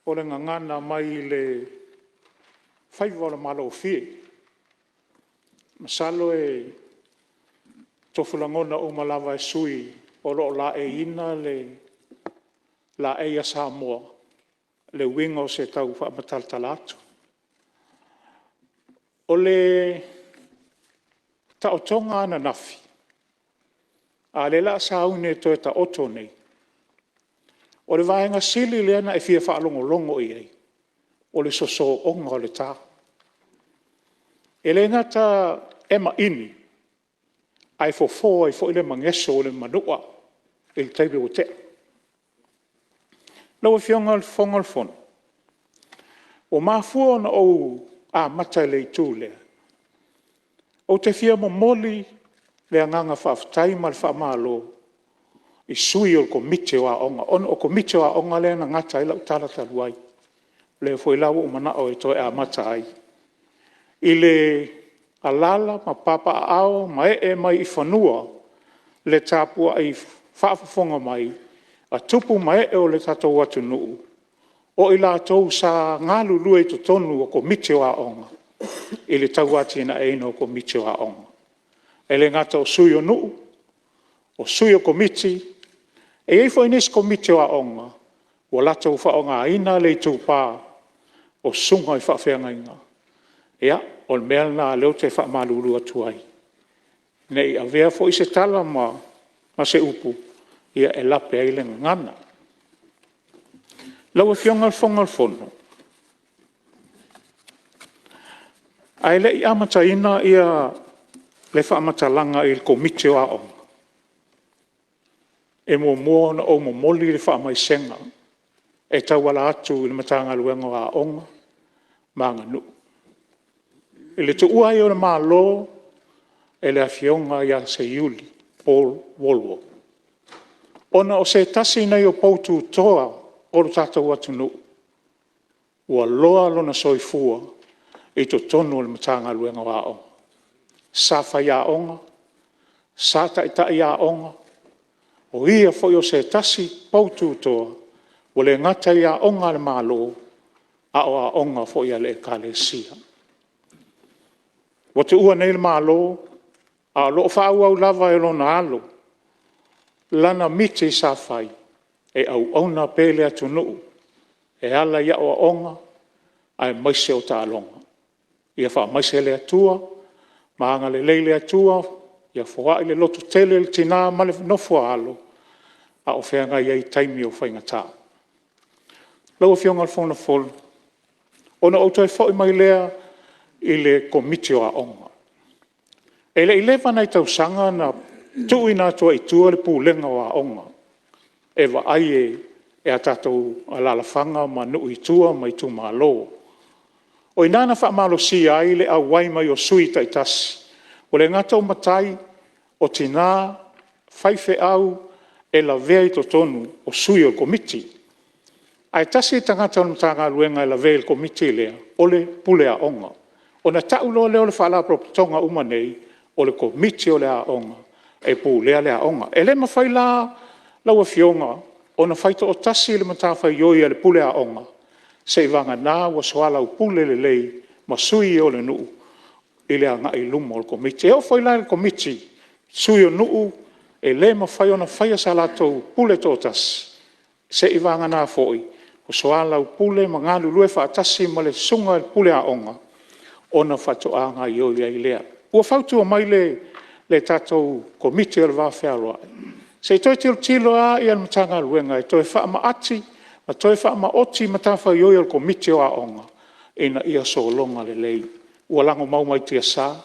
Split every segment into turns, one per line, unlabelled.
o le gagana mai le faiva o le malofie. Masalo e tofu lagona uma lava e sui usufono o lo o laeiina le laei a Samoa le uiga o se tau faamatalatala atu. O le taotoga ananafi, a o lea o le a sauni e toe taoto nei, o le vaega sili lea ona e fia faalogologo i ai, o le sosooga o le ta. E le gata e maini ae fofo ai foi le mageso o le manua i le taimi ua tea. Lau Afioga i le Fofoga o le Fono, ua mafua ona ou amata i le itu lea, ou te fia momoli le agaga faafetai ma le faamalo i sui o le Komiti o Aoga, ona o Komiti o Aoga lea na gata ai lau tala talu ai, lea foi la ua ou manao e toe amata ai, i le alaala ma papaaao ma ee mai i fanua le tapuai faafofoga mai a tupu ma ee o le tatou atunuu, o i latou sa galulue i totonu o Komiti o Aoga i le tau atinaeina o Komiti o Aoga. E le gata o Sui o Nuu, o Sui o Komiti, e i ai foi nisi Komiti o Aoga ua latou faaaogaina le itupa o susuga i faafeagaiga. Ia, o le mea lena lea ou te faamalulu atu ai, ne i avea foi se tala ma se upu e lape ai le gagana. Lau Afioga i le Fofoga o le Fono, ae le i amataina le faamatalaga i le Komiti o Aoga, e muamua ona ou momoli le faamaisega e tauala atu i le Matagaluega o Aoga ma Aganuu i le tuua ai o le Malo e le Afioga ia Seiuli Paul Wallwork, ona o se tasi lenei o poututoa o le tatou atunuu ua loa lona soifua i totonu o le Matagaluega o Aoga. Sa faiaoga, sa taitai aoga, o ia foi o se tasi poututoa ua le gata i aoga a le Malo a o aoga foi a le Ekalesia. Ua tuua nei le Malo ae o lo o faaauau lava e lona alo lana miti sa fai e auauna pea i le atunuu e ala i aoaoga aemaise o taaloga. Ia faamaise le Atua ma agalelei le Atua ia foai le lototele i le tina ma le nofo a alo a o feagai ai i taimi o faigata. Lau Afioga i le Fofoga Fetalai, ona ou toe foi mai lea i le Komiti o Aoga. E le i leva nai tausaga na tuuina atu ai i tua le Pulega o Aoga e vaai e a tatou alaalafaga ma nuu i tua ma itumalo. O i ina na faamalosia ai le auai mai o sui usufono taitasi, ua le gata o matai, o tina, faifeau e lavea i totonu o sui o le Komiti. Ae tasi le tagata o le Matagaluega e lavea i le Komiti lea, o le Pule Aoga. Ona tau loa lea o le Faalapotopotoga uma nei, o le Komiti o Aoga e pulea le aoga. E le mafai la lau Afioga ona faitoatasi le matafaioi a le Pule Aoga, seiavagana ua soalaupule lelei ma sui o le nuu i le agai i luma o le Komiti. E oo foi la i le Komiti, sui o nuu, e le mafai ona faia sa latou pule toatasi, seiavagana foi ua soalaupule ma galulue faatasi ma le susuga i le Pule Aoga ona faatoa gaoioi ai lea. Ua fautua mai le tatou Komiti o le Vafealoai, se i toe tilotilo lava le Matagaluega e toe faamaati ma toe faamaoti matafaioi a le Komiti o Aoga ina ia sologa lelei. Ua lagomau mai tiasa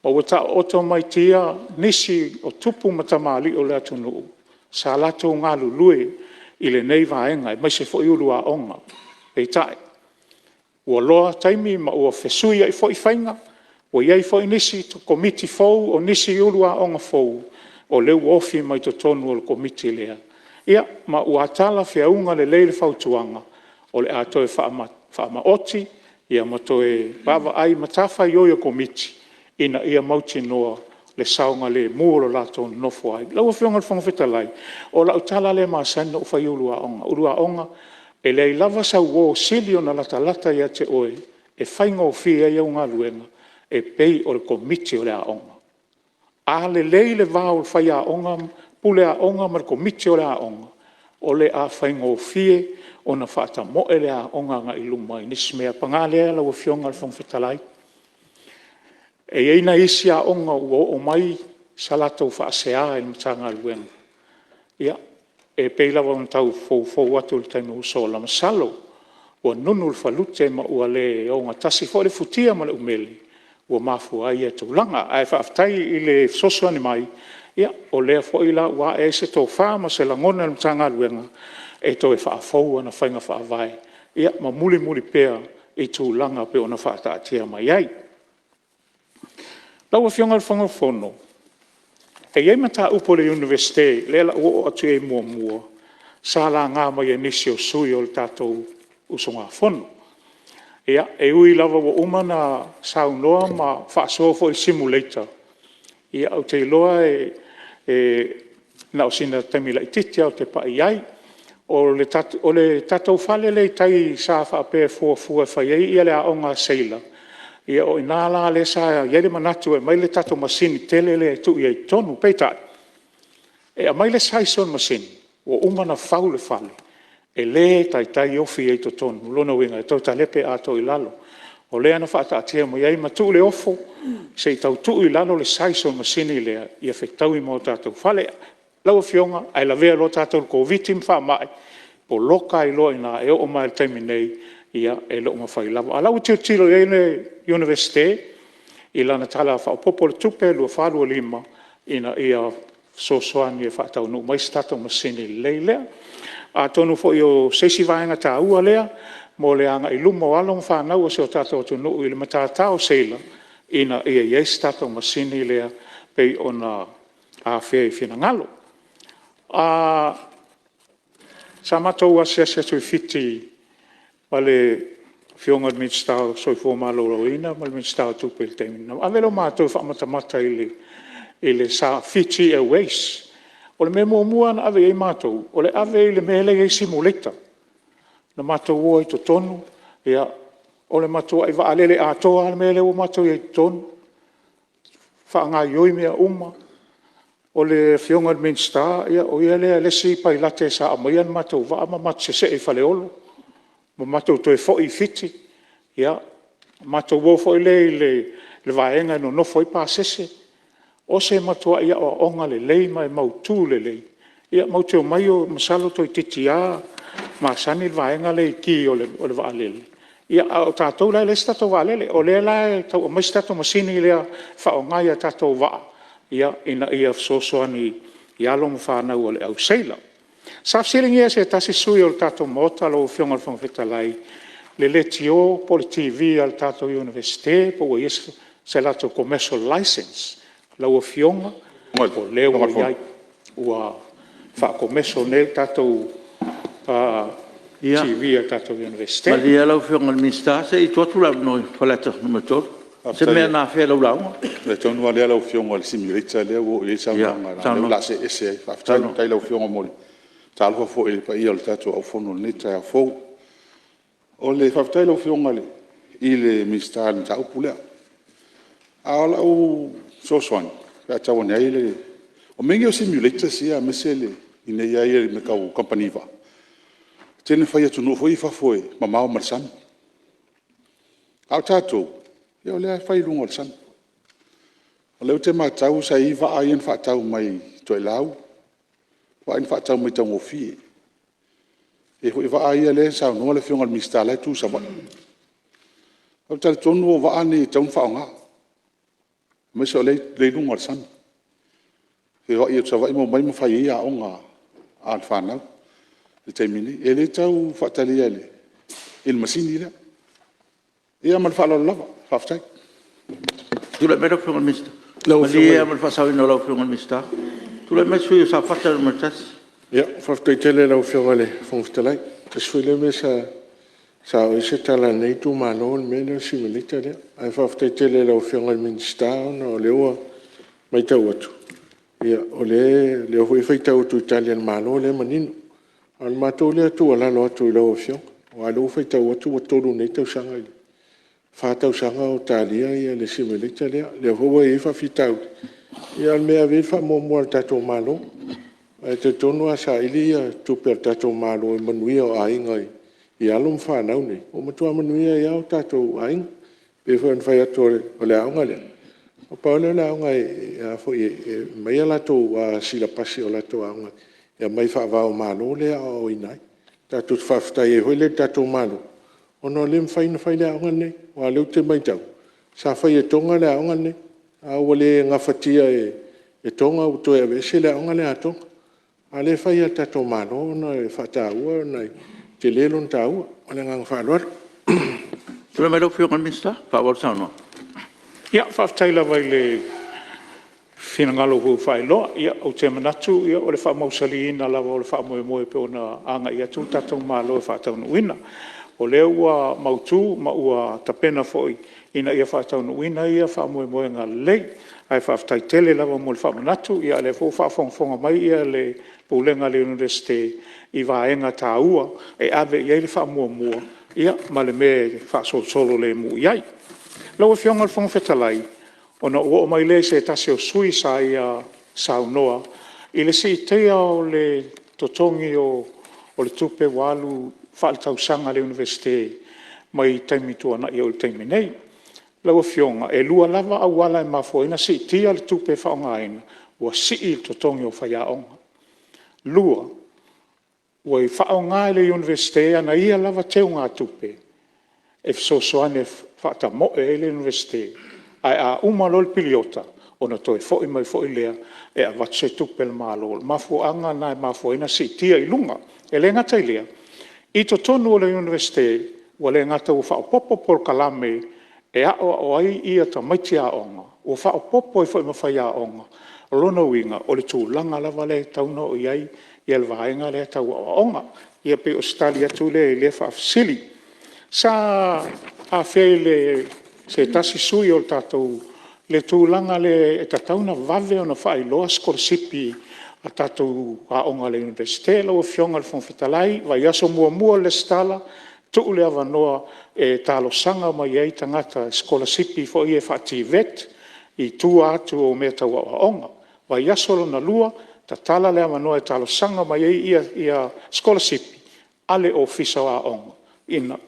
ma ua taooto mai tia nisi o tupu ma tamalii o le atunuu sa latou galulue i lenei vaega aemaise foi ulu aoga. Peitai, ua loa taimi ma ua fesuiai foi faiga, ua i ai foi nisi Komiti fou, o nisi ulu aoga fou o lea ua ofi mai totonu o le Komiti lea, ia ma ua talafeauga lelei le fautuaga, o le a toe faamaoti ma toe vaavaai i matafaioi a Komiti ina ia mautinoa le saogalemu o le latou nonofo ai. Lau Afioga i le Fofoga Fetalai, o lau tala lea e masani ona ou fai i ulu aoga. Ulu aoga, E leai lava sau uo e sili ona latalata ia te oe e faigofie ai au galuega e pei o le Komiti o le Aoga. A lelei le va o faiaoga, Pule Aoga ma le Komiti o le Aoga, o le a faigofie ona faatamoe le aoga agai i luma i nisi mea. Paga lea lau Afioga i le Fofoga Fetalai, e i ai nai isi aoga ua oo mai sa latou faasea i le Matagaluega, ia, e pei lava ona tau foufou atu i le taimi ua sola, masalo ua nunu le falute ma ua le ogatasi foi le futia ma le umele ua mafua ai ia tulaga. Ae faafetai i le fesoasoani mai, o lea foi la ua ae ai se tofa ma se lagona i le Matagaluega e toe faafou ana faiga faavae ma mulimuli pea i tulaga e pei ona faataatia mai ai. Lau Afioga i le Fofoga Fetalai, e i ai mataupu a le Iunivesite lea o le a ou oo atu i ai muamua sa laga mai e nisi o sui usufono o le tatou usugafono. E ui lava ua uma ona saunoa ma faasoa foi i le simulator, ia ou te iloa na o sina taimi laitiiti lava ou te pai i ai. O le tatou fale lea i tai sa faapea e fuafua e fai ai le aoga a seila, ia o i ina la lea sa i ai le manatu e aumai le tatou masini tele lea e tuu ai i totonu. Peitai, e aumai le size o le masini, ua uma ona fau le fale, e le taitai ofi ai i totonu. O lona uiga, e toe talepe atoa i lalo. O lea na faataatia mai ai ma tuu le ofo se i tau tuu i lalo le size o le masini lea ia fetaui ma o tatou fale. Lau Afioga, ae lavea loa tatou i le Koviti-19 ma faamai, poloka ai loa i ina, e oo mai lava i le taimi nei, e le o mafai lava. A o la e ua tilotilo i ai le Iunivesite i lana Tala Faaopoopo o le Tupe 2024/2025 ina ia fesoasoani e faataunuu mai se tatou masini lelei lea. Atonu foi o se isi vaega taua lea mo le agai i luma o alo ma fanau a si o tatou atunuu i le matata o seila, ina ia i ai se tatou masini lea pei ona afea i finagalo. Sa matou asiasi atu i Fiti ma le Afioga i le Minisita o le Soifua Maloloina ma le Minisita o Tupe i le taimi, ona ave lea o matou e faamatamata i le Fiji Airways. O le mea muamua lava na ave i ai matou, o le ave i le mea la e i ai simulator. Na matou o ai i totonu, o le matuai vaalele atoa lava le mea lea ua matou i ai i totonu, faagaoioi mea uma. O le Afioga i le Minisita, o ia le isi pailate sa aumaia le matou vaa ma matou sesee i Faleolo ma matou toe foi i Fiti. Ia, matou o foi lea i le vaega e nonofo ai pasese. O se matuai aoaoga lelei ma e mautu lelei. Ia matou te omai masalo toeitiiti lava masani le vaega lea i ki o le vaalele, a o tatou la e leai se tatou vaalele. O lea la e tau aumai se tatou masini lea e faaaoga i a tatou vaa ina ia fesoasoani i alo ma fanau a le au seila. Sa fesiligia e se tasi sui usufono o le tatou Maota lau Afioga i le Fofoga Fetalai le leitio po o le TV a le tatou Iunivesite po ua i ai se latou commercial license. Lau Afioga, o lea ua i ai, ua faa-commercial nei le tatou TV a le tatou Iunivesite. Ia, malie lau Afioga i le Minisita se i tuu atu le avanoa i Faleata 3. O se mea na afea i lau lauga? O le mea tonu lava lea lau Afioga o le simulator lea ua oo i ai le saunoaga, leaga o lea o le a see ese ai. Faafetai i lau Afioga mo le… Talofa foi i le paia o le tatou aufono i lenei taeao fou. Faafetai i lau Afioga i le Minisita i le mataupu lea. A o lau fesoasoani pe a tau ane ai le… O mea nei o simulators ia aemaise i inei lava ia i mea tau kamupani vaa, e tele ina fai i atunuu foi ia i fafo e mamao ma le sami. A o tatou, o lea lava e fai i luga o le sami. O lea ou te matau sa i ai vaa ia na faatau mai e Toelau, vaa ia na faatau mai taugofie. E i ai foi vaa ia lea e saunoa le Afioga i le Minisita la e tu i Savaii. Ou te talitonu o vaa nei e tatau ona faaaoga, aemaise o lea e i luga o le sami. E feoai atu i Savaii ma omai ma fai ai aoga a le fanau i le taimi nei. E le tau faatalia i le masini lea. Ia ma le faaaloalo lava. Faafetai. Tulai mai lau Afioga i le Minisita. Malie lava mo le faasaoina o lau Afioga i le Minisita. Tulai mai le sui usufono mo Safata 1. Faafetai tele i lau Afioga i le Fofoga Fetalai. Tasi foi lea mea sa oo i ai se tala a lenei itumalo o le mea lea o le simulator lea. Ae faafetai tele i lau Afioga i le Minisita ona o lea ua maitau atu, o lea foi e faitau atu i Tali a le Malo o lea e manino.
A o le matou lea tuualalo atu i lau Afioga, aua o lea ua faitau atu ua 3 nei tausaga, 4 tausaga o talia le simulator lea. O lea foi ua i ai faafitauli, a o le mea e ave i ai le faamuamua a le tatou Malo. Ae talitonu a saili tupe a le tatou Malo i manuia o aiga i alo ma fanau nei, ua matua manuia ai lava o tatou aiga. E pei foi ona fai atu o le aoga lea, na pau lea o le aoga e aumai a latou silapasi o latou aoga e aumai faava o Malo lea e aoaoina ai. Tatou te faafetai ai foi la i le tatou Malo ona o lea e mafai ona fai le aoga lenei. Aua o lea ou te matau sa fai e Tonga le aoga lenei, ae ua le gafatia e Tonga ua toe aveese le aoga lea a Tonga, a o lea e fai lava e le tatou Malo ona e faataua ona e tele lona taua. Ma le agaga faaaloalo. Tulai mai lau Afioga i le Minisita e faaauau le saunoaga. Ia, faafetai lava i le finagalo foi ua faailoa. Ou te manatu o le faamausaliina lava o le faamoemoe e pei ona agai atu le tatou Malo e faataunuuina. O lea ua mautu ma ua tapena foi ina ia faataunuuina ia faamoemoega lelei. Ae faafetai tele lava mo le faamanatu, o lea foi ua faafogafoga mai le Pulega a le Iunivesite i vaega taua e ave i ai le faamuamua ma le mea e faasolosolo lemu i ai. Lau Afioga i le Fofoga Fetalai, ona ou oo mai lea i se tasi o sui usufono sa ia saunoa i le siitia o le totogi o le tupe ua alu faaletausaga a le Iunivesite mai taimi tuanai e oo i le taimi nei. Lau Afioga, e lua lava auala e mafua ai ona siitia le tupe e faaaogaina, ua sii le totogi o faiaoga. Lua, ua faaaoga e le Iunivesite ana ia lava teugatupe e fesoasoani e faatamoe ai le Iunivesite, ae a uma loa le piriota ona toe foi mai foi lea e avatu se tupe a le Malo. O le mafuaaga lena e mafua ai ona siitia i luga. E le gata i lea, i totonu o le Iunivesite, ua le gata ua faaopoopo polokalame e aoao ai tamaiti aoga, ua faaopoopo ai foi ma faiaoga. O lona uiga, o le tulaga lava lea e tatau ona oo i ai le vaega lea tau aoaoga. Ia pei o se tali atu lea i lea faafesili. Sa afea e se tasi sui usufono o le tatou le tulaga lea e tatau ona vave ona faailoa sikolasipi a tatou aoga a le Iunivesite. Lau Afioga i le Fofoga Fetalai, vaiaso muamua o le resitala, tuu le avanoa e talosaga mai ai tagata e sikolasipi foi ia faa-TVET i tua atu o mea tau aoaoga. Vaiaso lona lua, tatala le avanoa e talosaga mai ai sikolasipi a le Ofisa o Aoga,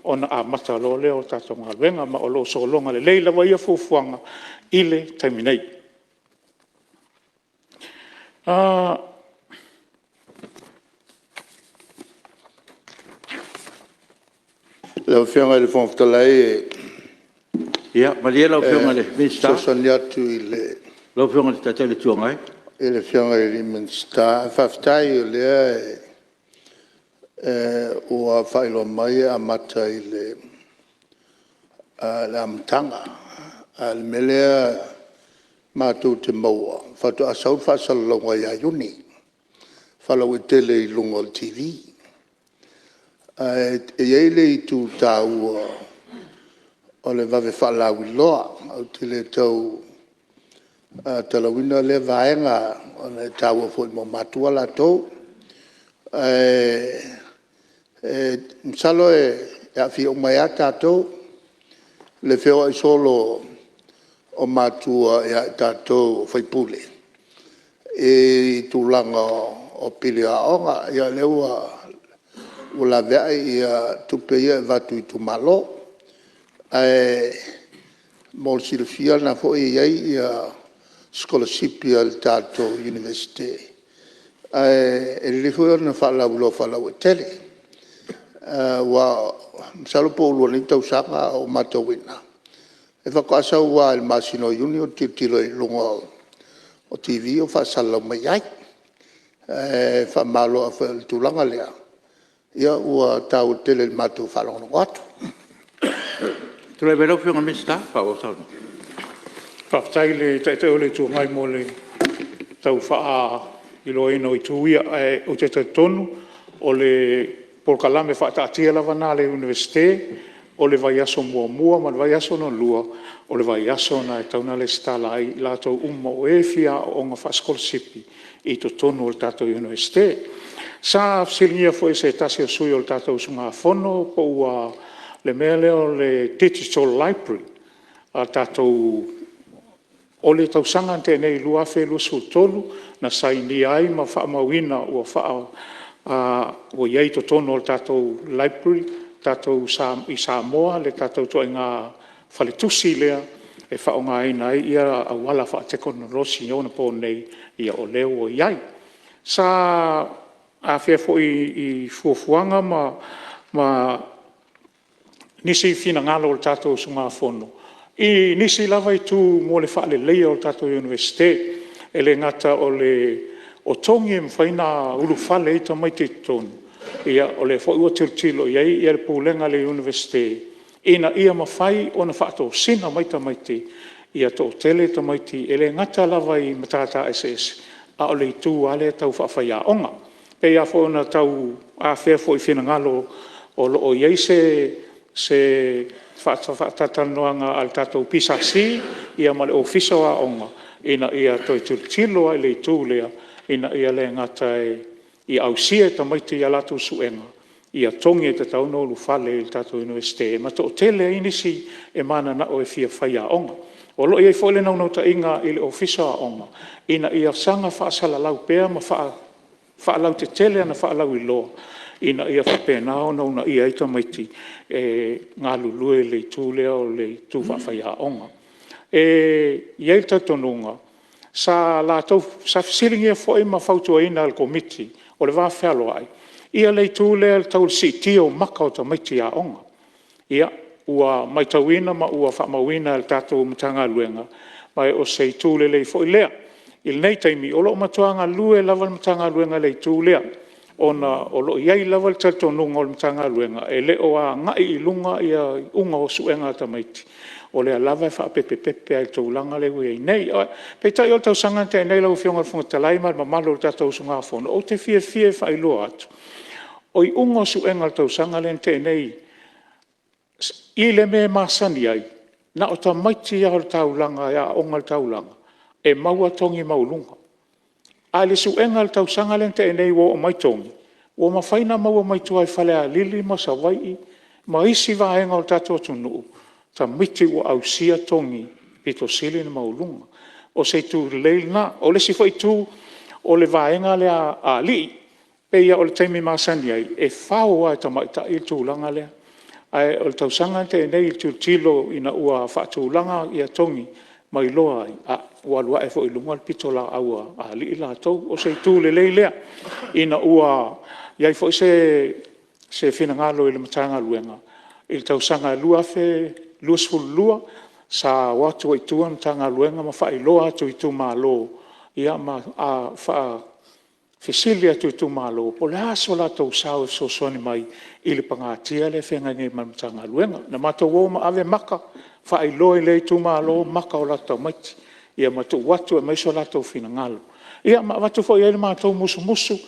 ona amata loa lea o le tatou galuega, ma o lo o sologa lelei lava ia fuafuaga i le taimi nei.
Lau Afioga i le Fofoga Fetalai
Ia malie lau Afioga i le
e
Minisita,
fesoasoani atu i le
lau Afioga i le Taitai o le Itu Agai.
I le Afioga i le Minisita. Faafetai o lea ua faailoa mai e amata i le amataga. A o le mea lea matou te maua faatoa sau le faasalalauga ia Iuni faalauaitele i luga o le TV. Ae i ai le itu taua o le vave faalauiloa. Ou te le tau talauina lea vaega ona e taua foi mo matua latou. Ae masalo e aafia uma ai lava tatou, le feoai solo o matua ia i tatou o sui usufono i tulaga o pili aoga. Ia o lea ua laveai tupe ia e avatu i itumalo. Ae mo le silafia o lena foi e i ai sikolasipi a le tatou Iunivesite, ae lelei foi le faalauiloa faalauaitele. Aua masalo po ua lua nei tausaga o ou matauina, e faatoa sau lava i le masina o Iuni ou te tilotilo i luga o TV o faasalalau mai ai. Ae faamalo, afai o le tulaga lea, ia ua taua tele i le matou faalogologo atu.
Tulai mai lau Afioga i le Minisita e faaauau le saunoaga.
Faafetai i le Taitai o le Itu Agai mo le tau faailoaina o itu ia, ae ou te talitonu o le polokalame faataatia lava lena a le Iunivesite o le vaiaso muamua ma le vaiaso lona lua, o le vaiaso lena e tatau ona resitala ai i latou uma o e fia aooga faasikolasipi i totonu o le tatou Iunivesite. Sa fesiligia foi e se tasi o sui usufono o le tatou usugafono po o le mea lea o le digital library a tatou. O le tausaga na tea nei 2023 na sainia ai ma faamauina ua i ai i totonu o le tatou library i Samoa le tatou ituaiga faletusi lea e faaaogaina ai auala faatekonolosi faaonaponei, o lea ua i ai. Sa afea foi i fuafuaga ma nisi finagalo o le tatou usugafono i nisi lava itu mo le faaleleia o le tatou Iunivesite. E le gata o togi e mafai ona ulufale ai tamaiti i totonu, o lea foi ua tilotilo i ai le Pulega a le Iunivesite ina ia mafai ona faatosina mai tamaiti ia toatele tamaiti, e le gata lava i Matata Eseese a o le itu lava lea tau faa-faiaoga. E pei lava foi ona tau afea foi i finagalo o lo o i ai se faatalatalanoaga a le tatou PSC ma le Ofisa o Aoga ina ia toe tilotilo lava i le itu lea ina ia le gata ia ausia e tamaiti i a latou suega togi e tatau ona ulufale ai i le tatou Iunivesite ma toatele ai nisi e mananao e fia faiaoga. O lo o i ai foi le naunautaiga i le Ofisa o Aoga ina ia saga faasalalau pea ma faalautetele ana faalauiloa ina ia faapena ona uunaia ai tamaiti e galulue i le itu lea o le itu faafaiaoga. E i ai le talitonuga sa fesiligia foi ma fautuaina e le Komiti o le Va Fealoai le itu lea tau i le siitia o maka o tamaiti aoga. Ua maitauina ma ua faamauina e le tatou Matagaluega ma o se itu lelei foi lea. I lenei taimi o lo o matua galue lava le Matagaluega i le itu lea ona o lo o i ai lava le talitonuga o le Matagaluega e le o agai i luga iuga o suega a tamaiti, o lea lava e faapepepepe lava i le tulaga lea ua i ai nei. Peitai o le tausaga na tea nei lau Afioga i le Fofoga Fetalai ma le mamalu o le tatou usugafono, ou te fiafia e faailoa atu, o iuga o suega i le tausaga lea na tea nei i le mea e masani ai, na o tamaiti lava o le taulaga e aooga i le taulaga e maua togi maualuluga. A o le suega i le tausaga lea na tea nei ua oo mai togi, ua mafai ona maua mai tua i Falealili ma Savaii ma isi vaega o le tatou atunuu tamaiti ua ausia togi pito sili ona maualuga. O se itu lelei lena. O le isi foi itu, o le vaega lea a alii. E pei lava o le taimi masani ai, e fao lava e tamaitai le tulaga lea. Ae o le tausaga na tea nei i le tilotilo ina ua faatulaga togi ma iloa ai, a ua alu ae foi i luga le pitolaau a alii latou. O se itu lelei lea ina ua i ai foi se finagalo i le Matagaluega i le tausaga e 2022 sa o atu ai i tua le Matagaluega ma faailoa atu i itumalo ma faafesili atu i itumalo po o le a so latou sao e fesoasoani mai i le pagatia lea e feagai nei ma le Matagaluega. Na matou o ma ave maka, faailoa i itumalo maka o latou tamaiti, ia ma tuu atu e aumai so latou finagalo, ia ma avatu foi i ai le matou musumusu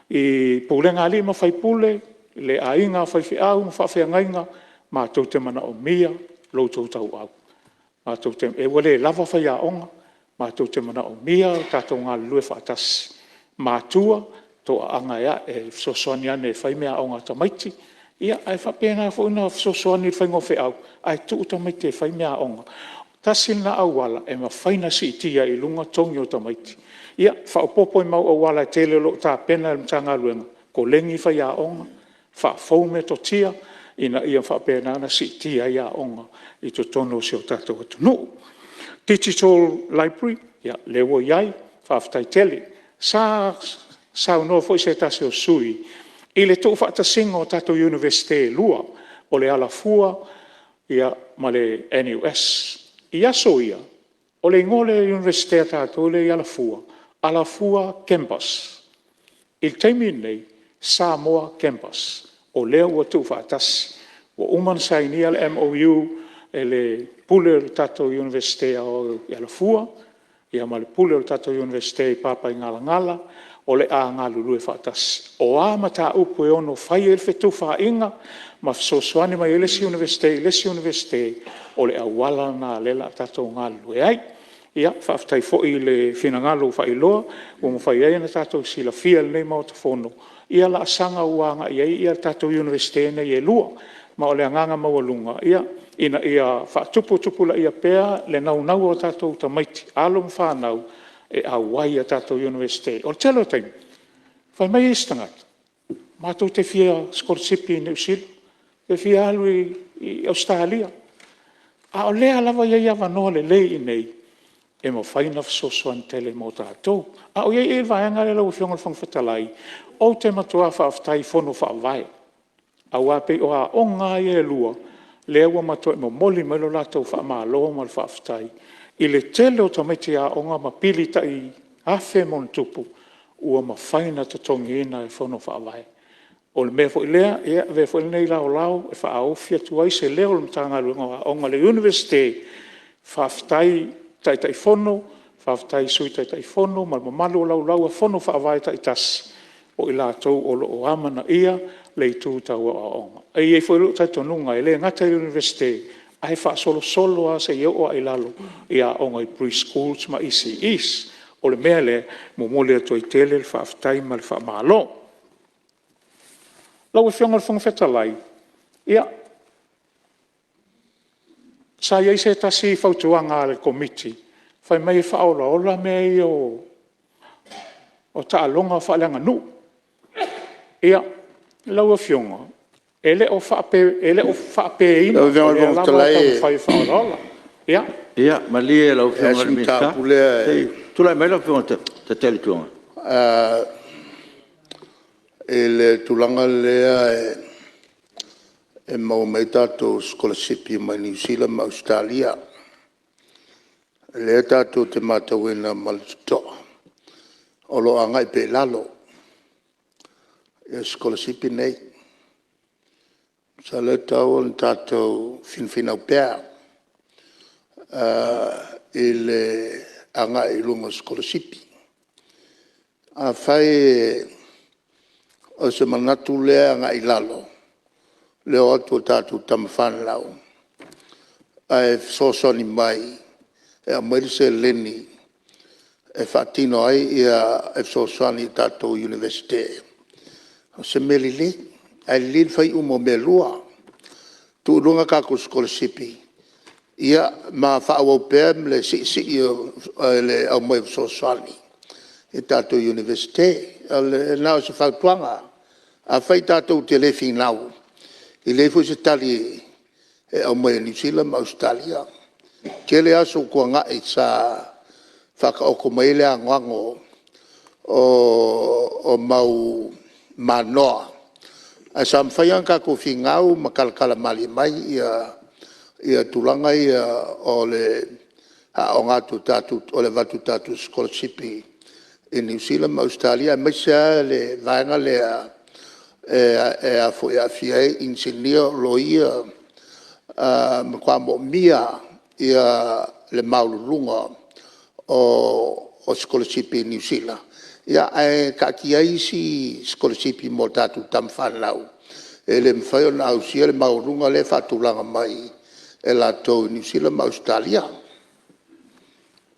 i pulega a alii ma faipule, le aiga faifeau ma faafeagaiga, matou te manaomia lo outou tauau. Ua le lava faiaoga, matou te manaomia le tatou galulue faatasi. Matua, toaaga e fesoasoani ane e fai meaaoga a tamaiti, ae faapena foi ona fesoasoani i le faiga o feau ae tuu tamaiti e fai meaaoga. Tasi lena auala e mafai ona siitia ai i luga togi o tamaiti, ia faaopoopo i ai ma mau auala e tele o lo o tapena e le Matagaluega, koleni faiaoga, faafou metotia ina ia faapena ona siitia ai aoga i totonu o si o tatou atunuu. Digital Library, ia lea ua i ai, faafetai tele. Sa saunoa foi se tasi o sui usufono i le tuufaatasiga o tatou Iunivesite e lua, o le Alafua ma le NUS. I aso ia, o le igoa o le Iunivesite a tatou lea e i Alafua, Alafua Campus. I le taimi lenei, Samoa Campus, o lea ua tuufaatasi. Ua uma ona sainia le MOU e le Pule o le tatou Iunivesite Aoao i Alafua ma le Pule o le tatou Iunivesite i Papaigalagala, o le a galulue faatasi. O a mataupu e ono fai ai le fetufaaiga ma fesoasoani mai ai le isi Iunivesite i le isi Iunivesite, o le auala lena o lea o le a tatou galulue ai. Faafetai foi i le finagalo ua faailoa ua mafai ai ona tatou silafia e lenei Maota Fono laasaga ua agai i ai tatou Iunivesite nei e lua. Ma o le agaga maualuga ina ia faatuputupulaia pea le naunau o tatou tamaiti, alo ma fanau e auai i tatou Iunivesite. O le tele o taimi, fai mai isi tagata, matou te fia sikolasipi i Niu Sila, e fia alu i Ausetalia, a o lea lava e i ai avanoa lelei i inei e mafai ona fesoasoani tele mo tatou. A o i ai i le vaega lea lau Afioga i le Fofoga Fetalai, ou te matua faafetai i Fono Faavae, aua e pei o aoga lava ia e lua lea ua matuai momoli mai le latou faamalo ma le faafetai i le tele o tamaiti aoga ma pili tai $1,000+ ua mafai ona totogiina e Fono Faavae. O le mea foi lea, e avea foi lenei laolao e faaofi atu ai se leo o le Matagaluega o Aoga i le Iunivesite, faafetai i Taitaifono, faafetai i Sui Taitaifono ma le mamalu o laulau a Fono Faavae taitasi, o i latou o lo o amanaia le itu tau aoaoga. E i ai foi lou talitonuga e le gata i le Iunivesite, ae faasolosolo lava seia oo i lalo i aoga i Pre-Schools ma ECEs. O le mea lea e momoli atu ai tele le faafetai ma le faamalo. Lau Afioga i le Fofoga Fetalai, sa i ai se tasi fautuaga a le Komiti fai mai e faaolaola mea ia o taaloga faaleaganuu. Ia, lau Afioga, e le o faapeina,
Lau
o
Afioga i le
lea
Fofoga
lava e
Fetalai,
taumafai e faaolaola. Ia.
Ia malie lau
e i ai
Afioga i
si
le Minisita,
mataupu lea
se i tulai mai lau Afioga i le Taitai o le Itu Agai.
I le tulaga lea e maua mai ai tatou sikolasipi mai Niu Sila ma Ausetalia. O lea tatou te matauina ma le totoa o lo o agai pea i lalo sikolasipi nei. Masalo e tatau ona tatou finafinau pea i le agai i luga o sikolasipi. Afai o se manatu lea e agai i lalo le o atu o tatou tama fanau ae fesoasoani mai e aumai le seleni e faatino ai e fesoasoani i tatou Iunivesite, o se mea lelei. Ae lelei le fai uma o mea e lua, tuu i luga tatou sikolasipi ia ma faaauau pea le siisii o le aumai o fesoasoani i tatou Iunivesite. Na o se fautuaga. Afai tatou te le finau, e leai foi se tali e aumai e Niu Sila ma Ausetalia. E tele aso ua tuanai sa faataoto mai ai le anoano o mau manoa, ae sa mafai lava ona tatou finau ma talatala malie mai tulaga ia o le aooga atu o tatou, o le avatu o tatou sikolasipi i Niu Sila ma Ausetalia, aemaise lava le vaega lea e aafia ai inisinia, o loia, e matua moomia lava le maualuluga o sikolasipi i Niu Sila, ae taatia ai isi sikolasipi mo tatou tama fanau e le mafai ona ausia le maualuga lea e faatulaga mai e latou i Niu Sila ma Ausetalia.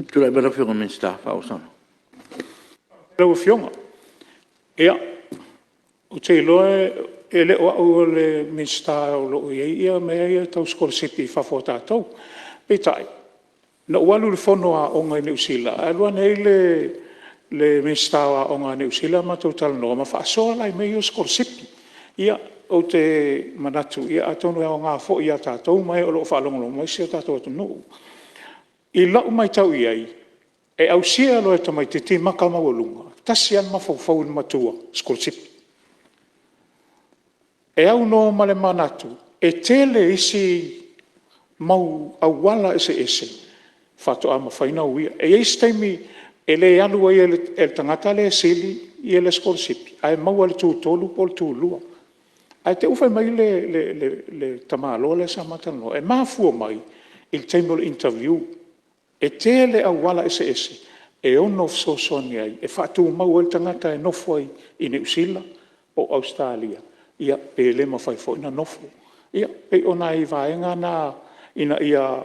Tulai mai lau Afioga i le Minisita e faaauau le saunoaga.
Lau Afioga, ia, ou te iloa e le o au o le Minisita o lo o i ai mea ia tau sikolasipi i fafo a tatou. Peitai, na ou alu i le fono a aoga i Niu Sila ae alu ane ai le Minisita o Aoga a Niu Sila matou talanoa ma faasoa la i mea ia o sikolasipi. Ia, ou te manatu atonu e aoga foi ia tatou ma e o lo o faalogologo mai si o tatou atunuu. I lau maitau i ai, e ausia loa e le tamaitiiti maka maualuga, e tasi lava le mafaufau o le matua, sikolasipi. E aunoa ma le manatu e tele isi mau auala eseese faatoa mafai ona uia. E i ai isi taimi e le alu ai e le tagata lea e sili le sikolasipi ae maua i le tu tolu po o le tu lua. Ae te i ua fai mai le tamaloa lea sa ma talanoa, e mafua mai i le taimi o le interview. E tele auala eseese e ono fesoasoani ai e faatumau ai le tagata e nofo ai i Niu Sila po o Ausetalia, pe le mafai foi ona nofo. Ia, pei o nai vaega na ina ia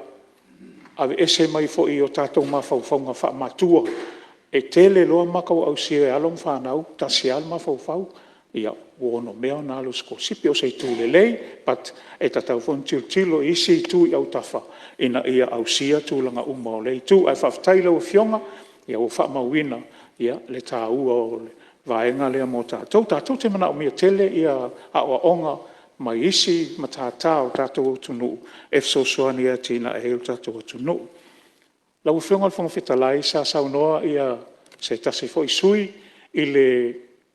Aveese mai foi i tatou mafaufauga faamatua, e tele loa maka ua ausia e alo ma fanau, tasi lava le mafaufau, ia ua onomea ona alu i sikolasipi. O se itu lelei but e tatau foi ona tilotilo i isi itu i autafa ina ia ausia tulaga uma o lea itu. Ae faafetai i lau Afioga ua faamauina le taua o le vaega lea mo tatou. Tatou te manaomia tele aoaoga mai isi matata o le tatou atunuu e fesoasoani e atinae ai le tatou atunuu. Lau Afioga i le Fofoga Fetalai sa saunoa se tasi foi sui usufono i le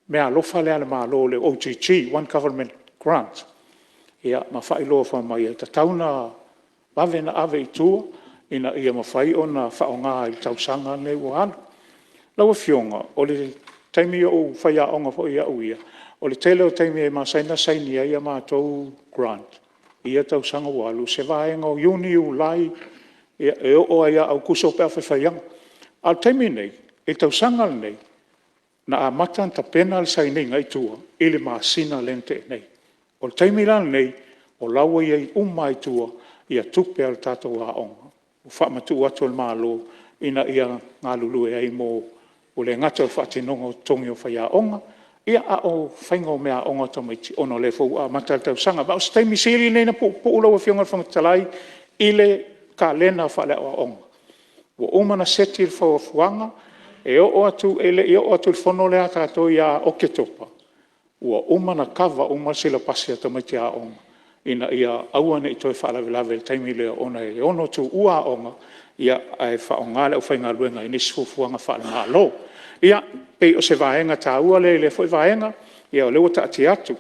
meaalofa lea a le Malo le OGG - One Government Grant ma faailoa fai mai e tatau ona vave ona ave i tua ina ia mafai ona faaaoga i le tausaga lenei ua alu. Lau Afioga, o le taimi a o ou faiaoga foi au ia, o le tele o taimi e masani ona saini ai a matou grant i ia tausaga ua alu, o se vaega o Iuni, Iulai e oo lava ia Aokuso pe a faifaiaga. A o le taimi lenei i le tausaga lenei, na amata ona tapena le sainiga i tua i le masina lea na tea nei. O le taimi la lenei, o la ua i ai uma lava i tua tupe a le tatou aoga ua faamatuu atu e le Malo ina ia galulue ai ua le gata i le faatinoga o totogi o faiaoga, a o le faiga o meaaoga a tamaiti ona o lea foi ua amata le tausaga. Ma o se taimi sili lenei ona puupuu lau Afioga i le Fofoga Fetalai i le kalena faaleaoaoga. Ua uma ona seti le fuafuaga, e le i oo atu i le fono lea a tatou ia Oketopa, ua uma ona cover uma silapasi a tamaiti aoga ina ia aua ne i toe faalavelave i le taimi lea ona e ono tuua aoga ae faaaoga le aufaigaluega i nisi fuafuaga faale-Malo. Ia, pei o se vaega taua lea i lea foi vaega, o lea ua taatia atu.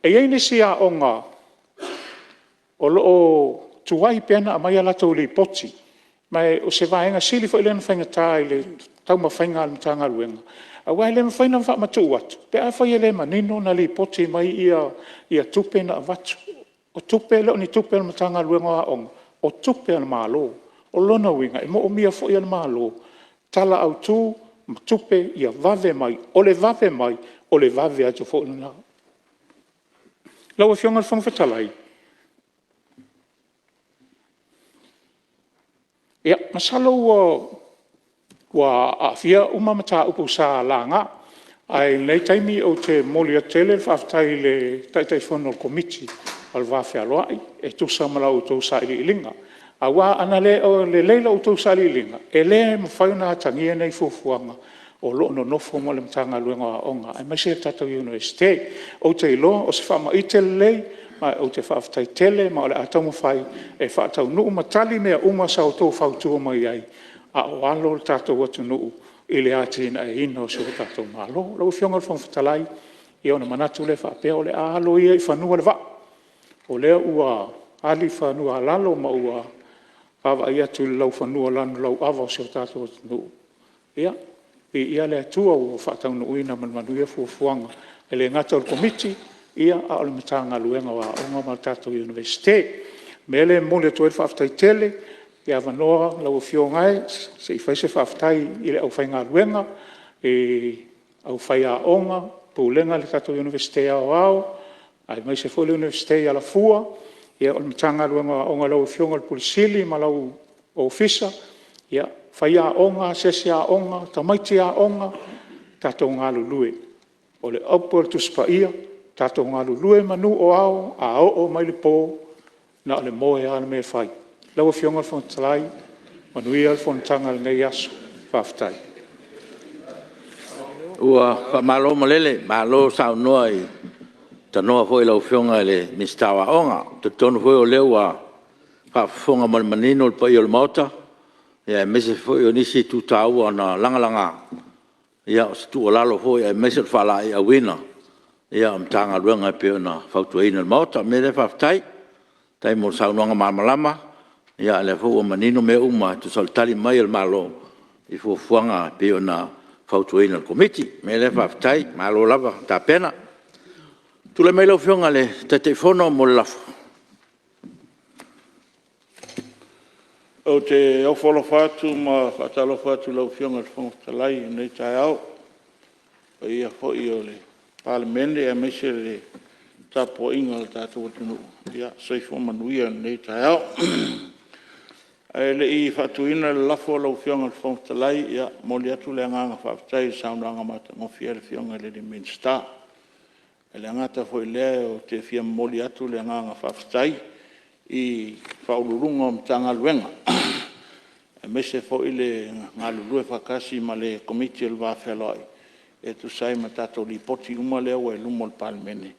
E i ai nisi aoga o lo o tuai pea ona aumai a latou Lipoti, ma o se vaega sili foi lea ona faigata i le taumafaiga a le Matagaluega, aua e le mafai ona faamatuu atu pe afai e le manino ona lipoti mai tupe na avatu. O tupe e le o ni tupe a le Matagaluega o Aoga, o tupe a le Malo. O lona uiga, e moomia foi e le Malo tala autu ma tupe ia vave mai. O le vave mai, o le vave atu foi lena. Lau Afioga i le Fofoga Fetalai, ia masalo ua aafia uma mataupu sa laga, ae i lenei taimi ou te momoli atu tele le faafetai i le Taitaifono o le Komiti o le Va Fealoai e tusa ma la outou sailiiliga. Aua ana le lelei la outou sailiiliga, e le mafai ona atagia nei fuafuaga o lo o nonofo ma le Matagaluega o Aoga aemaise le tatou Iunivesite. Ou te iloa o se faamaite lelei ma ou te faafetai tele ma o le a taumafai e faataunuu ma tali mea uma sa outou fautua mai ai a o alo le tatou atunuu i le atinaeina o si o tatou Malo. Lau Afioga i le Fofoga Fetalai, ia ona manatu lea faapea o le a alo ia i fanua le vaa, o lea ua ali fanua a lalo ma ua vaavaai atu i le laufanua lanulauava o si o tatou atunuu. Ia, viia le Atua ua faataunuuina ma le manuia fuafuaga, e le gata o le Komiti a o le Matagaluega o Aoga ma le tatou Iunivesite. O le mea lea e momoli atu ai le faafetai tele i le avanoa lau Afioga e se i fai se faafetai i le aufaigaluega, au faiaoga, Pulega a le tatou Iunivesite Aoao aemaise foi le Iunivesite i Alafua, o le Matagaluega o Aoga i lau Afioga i le Ofisa Sili o Pulega ma lou Ofisa, faiaoga, asiasi aoga, tamaiti aoga, tatou galulue. O le upu a le Tusi Paia, tatou galulue manu o ao, a oo mai le po, na o le moe lava le mea e fai. Lau Afioga i le Fofoga Fetalai, manuia le fonotaga i lenei aso. Faafetai. Ua faamalo malele, malo saunoa tanoa foi i lau Afioga i le Minisita o Aoga. Ou te talitonu foi o lea ua faafofoga ma le manino le paia o le Maota, aemaise foi o nisi itu taua na lagalaga. Ia o se tuualalo foi aemaise o le faalaeiauina o Matagaluega e pei ona fautuaina e le Maota. O le mea lea faafetai, faafetai mo le saunoaga malamalama, o lea foi ua manino mea uma e tusa o le Tali mai a le Malo i fuafuaga e pei ona fautuaina e le Komiti. O le mea lea faafetai malo lava tapena. Tulai mai lau Afioga i le Taitaifono mo le lafo. Ou te ofo alofa atu ma faatalofa atu i lau Afioga i le Fofoga Fetalai i lenei taeao, i le paia foi o le Palemene aemaise le tapuaiga a le tatou atunuu. Soifua manuia i lenei taeao.
Ae le i faatuina le lafo lau Afioga i le Fofoga Fetalai, e momoli atu le agaga faafetai i le saunoaga matagofie a le Afioga i le Minisita. E le gata foi i lea ou te fia momoli atu le agaga faafetai i Ofisa Sili o Pulega o Matagaluega aemaise foi le galulue faatasi ma le Komiti o le Va Fealoai e tusa ai ma tatou Lipoti uma lea ua i luma o le Palemene,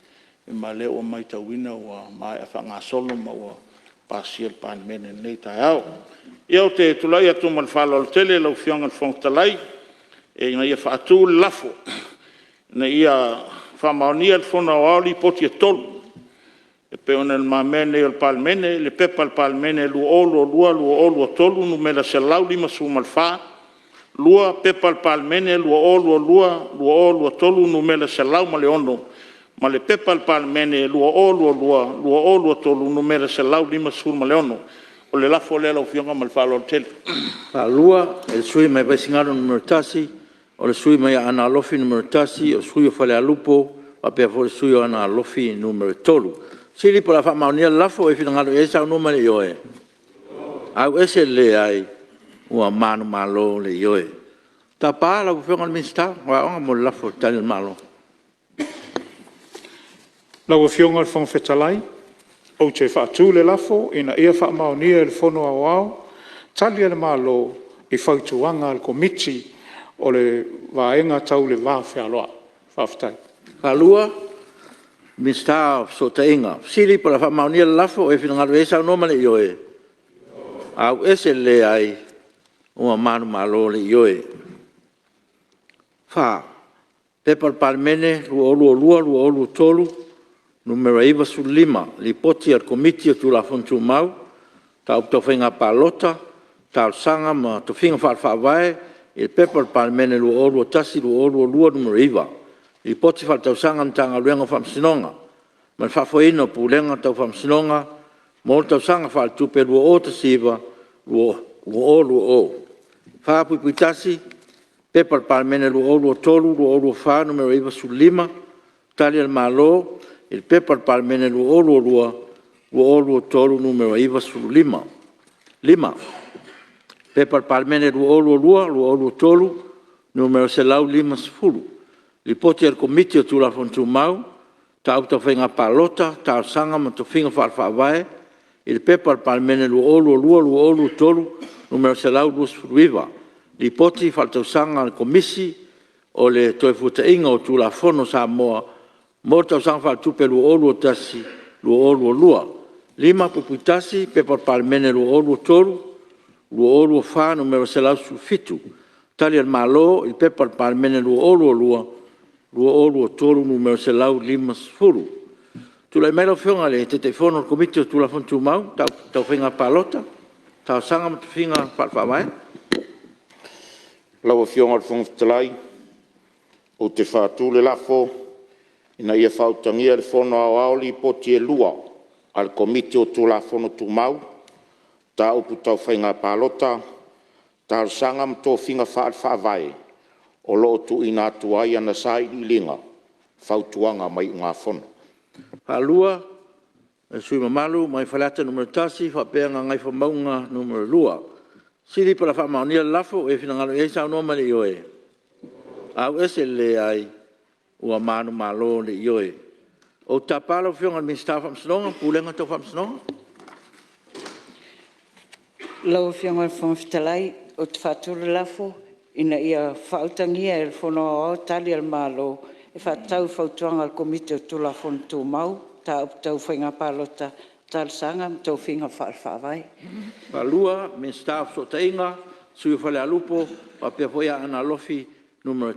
ma o lea ua matauina ua maea faagasolo ma ua pasia e le Palemene i lenei taeao. Ia ou te tulai atu ma le faaaloalo tele lau Afioga i le Fofoga Fetalai ina ia faatu le lafo, Ina ia faamaonia e le Fono Aoao Lipoti e 3 e pei ona i lumamea nei o le Palemene: I. P.P.2022/2023 Nu.154, 2. P.P.2022/2023 Nu.106 ma le P.P.2022/2023 Nu.156. O le lafo lea lau Afioga ma le faaaloalo tele. 1. E le sui usufono mai Vaisigano Nu.1, o le sui usufono mai Aana Alofi Nu.1, o le sui usufono mo Falealupo faapea foi le sui usufono mo Aana Alofi Nu.3. O le fesili po o le a faamaonia le lafo, o e finagalo i ai saunoa ma le ioe. Auese le leai. Ua manumalo le ioe. Ou te tapa lau Afioga i le Minisita o Aoga mo le lafo e tali ai le Malo.
Lau Afioga i le Fofoga Fetalai ou te faatu le lafo, Ina ia faamaonia e le Fono Aoao Tali a le Malo i Fautuaga a le Komiti o le Vaega Tau le Va Fealoai. Faafetai. 2. Minisita o Fesootaiga. Fesili po o le a faamaonia le lafo, o e finagalo ai saunoa ma le ioe. Auese le leai. Ua manumalo le ioe. 4. P.P.2022/2023 Nu.95, Lipoti a le Komiti o Tulafono Tumau, Mataupu Tau Faiga Palota, Talosaga ma Tofiga Faale-Faavae i le P.P.2021/2022 Nu.9, Lipoti Faaletausaga a le Matagaluega o Faamasinoga ma le Faafoeina o Pulega Tau Faamasinoga mo le Tausaga Faaletupe 2019/2020. 4.1 P.P.2023/2024 Nu.95, Tali a le Malo i le P.P.2022/2023 Nu.95. 5. P.P.2022/2023 Nu.150, Lipoti a le Komiti o Tulafono Tumau, Mataupu Tau Faiga Palota, Talosaga ma Tofiga Faale-Faavae i le P.P.2022/2023 Nu.129, Lipoti Faaletausaga a le Komisi o le Toefuataiga o Tulafono a Samoa mo le Tausaga Faaletupe 2021/2022. 5.1. P.P.2023/2024 Nu.117, Tali a le Malo i le P.P.2022/2023 Nu.150. Tulai mai lau Afioga i le Taitaifono o le Komiti o Tulafono Tumau, Mataupu Tau Faiga Palota, Talosaga ma Tofiga Faale-Faavae. Lau Afioga i le Fofoga Fetalai ou te faatu le lafo, Ina ia faautagia e le Fono Aoao Lipoti e lua a le Komiti o Tulafono Tumau, Mataupu Tau Faiga Palota, Talosaga ma Tofiga Faale-Faavae o lo o tuuina atu ai ana Sailiiliga, Fautuaga ma Iugafono. 2. Le sui usufono mamalu mai Faleata 1 faapea Gagaifomauga 2. Fesili po o le a faamaonia le lafo. O e finagalo i ai saunoa ma le ioe. Auese le leai. Ua manumalo le ioe. Ou te tapa lau Afioga i le Minisita o Faamasinoga ma Pulega Tau Faamasinoga.
Lau Afioga i le Fofoga Fetalai ou te faatu le lafo, Ina ia faautagia e le Fono Aoao Tali a le Malo e faatatau i Fautuaga a le Komiti o Tulafono Tumau, Mataupu Tau Faiga Palota, Talosaga ma Tofiga Faale-Faavae.
2. Minisita o Fesootaiga, sui usufono mo Falealupo faapea foi Aana Alofi 1.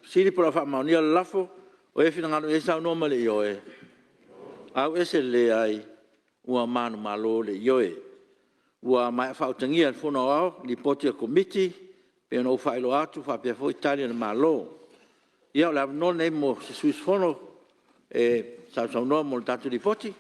Fesili po o le a faamaonia le lafo. O e finagalo i ai saunoa ma le ioe. Auese le leai. Ua manumalo le ioe. Ua maea faautagia e le Fono Aoao Lipoti a le Komiti e pei ona ou faailoa atu faapea foi Tali a le Malo. Ia o le avanoa lenei mo se sui usufono e sausaunoa mo le tatou Lipoti.